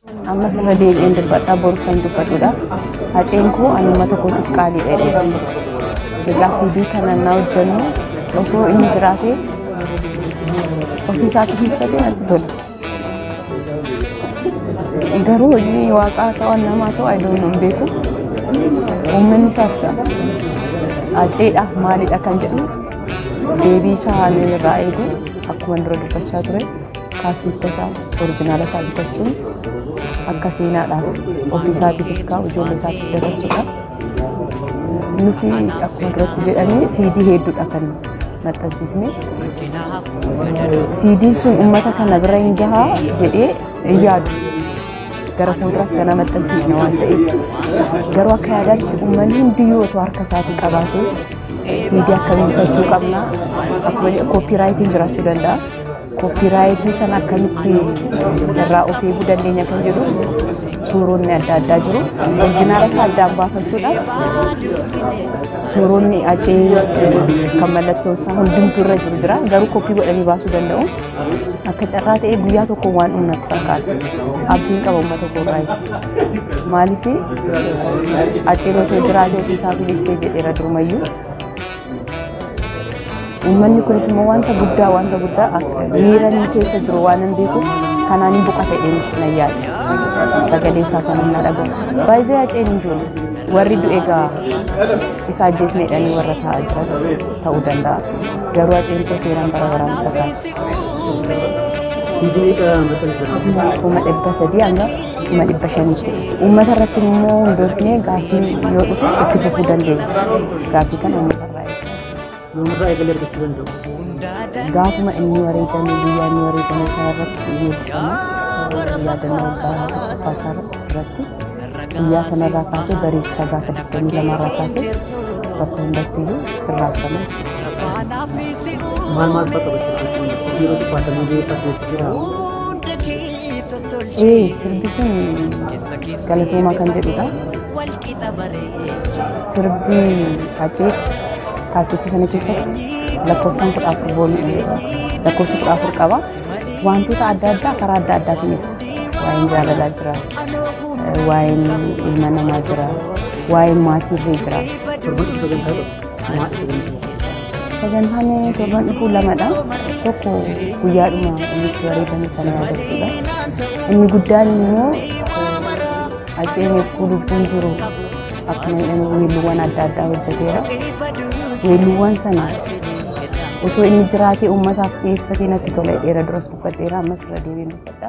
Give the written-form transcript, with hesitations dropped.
Ammas irra deebi'een dubbadhaa, boru san dubbadhuudha. Haceen koo ani uummata kootiif qaaliidha jedheera. Egaa CD kana naa hojjennu osoo inni jiraatee ofii isaatiif ibsatee natti tola. Garuu hojii waaqaa ta'u namaa ta'u I don't know, hin beeku. Uummanni isaas Haceedhaaf maalidha kan jedhu deebii isaa ani irraa eegu, akkuma dura dubbachaa ture, kaasitta isaa original isaa bitachuun akka seenaadhaaf ofii isaatiifis kaa'u ijoollee isaatiif dabarsudha. Nuti akkuma duratti jedhame CD hedduudha kan maxxansiisne. CD'n sun uummata kana bira hin gahaa jedhee hin yaadu. Gara fuulduraas kana maxxansiisne waan ta'eef. Garuu akka yaadaatti uummanni hundiyyuu otoo harka isaatii qabaatee CD akkamii bitachuu qabna, akkuma copyrightiin jiraachuu danda'a. Copyright sana akkamitti irraa of eeguu dandeenya kan jedhu suuronni adda addaa jiru. Original isaa addaan baafachuudhaaf suuronni Hacee kan mallattoon isaa hundumtuu irra jiru jira. Garuu copy godhanii baasuu danda'u. Akka carraa ta'ee guyyaa tokko waan dhumnatti fakkaata. Abdiin qaba uummata koorraayis. Maaliif, Haceen otoo jiraatee ofii isaatiin ibsee jedheera durumayyuu. Uummanni kunis immoo wanta guddaa miira inni keessa jiru waan hin beekuuf kanaan hin boqota jedheenis nan yaada. Sagalee isaa kan humna dhagahu. Baay'ee Haceen hin jiru. Warri du'e egaa isa ajjeesne jedhanii warra taa'aa jiran ta'uu danda'a. Garuu Haceen koo seenaan bara baraan isa kaasa. 300,000 hanga 500,000tti. Uummata irratti immoo hundoofnee gaaffii yoo dhufe itti fufuu dandeenya. Gaaffii kana uummata irraa eegna. Yoomirraa eegalee argachuu danda'u? Gaafuma inni wareegame, guyyaa inni wareegame sana irratti ni eebbifama. Yaadannoo waggaa tokkoffaa isaa irratti guyyaa sanarraa kaasee, bariichaa gaafa 22 irraa kaasee bakka hundattiyyuu irraabsama. Maal maal fa'a qabachuu? Yeroo xiqqaatamuu beekaa jira. Ee, sirbi sun galatoomaa kan jedhudha. Sirbi Hacee kaasetti sana keessatti lakkoofsaan 14 lakkoofsa 14 qaba. Wantoota adda addaa karaa adda addaatiin ibsa. Waa'een jaalalaa jira, waa'een ilma namaa jira, waa'een maatiirree jira. Torban dhufu sagantaa qabu. Maal sagantaa? Sagantaan torban dhufu lamadha. Tokko guyyaadhuma inni itti wareegame sana yaadachuudha. Inni guddaan immoo Haceen yogguu lubbuun jiru akkuma jedhame weelluuwwan adda addaa hojjeteera. Weelluuwwan sana osoo inni jiraatee uummataaf dhiyeeffatee natti tola jedheera, duras dubbadheera, ammas irra deebiin dubbadha.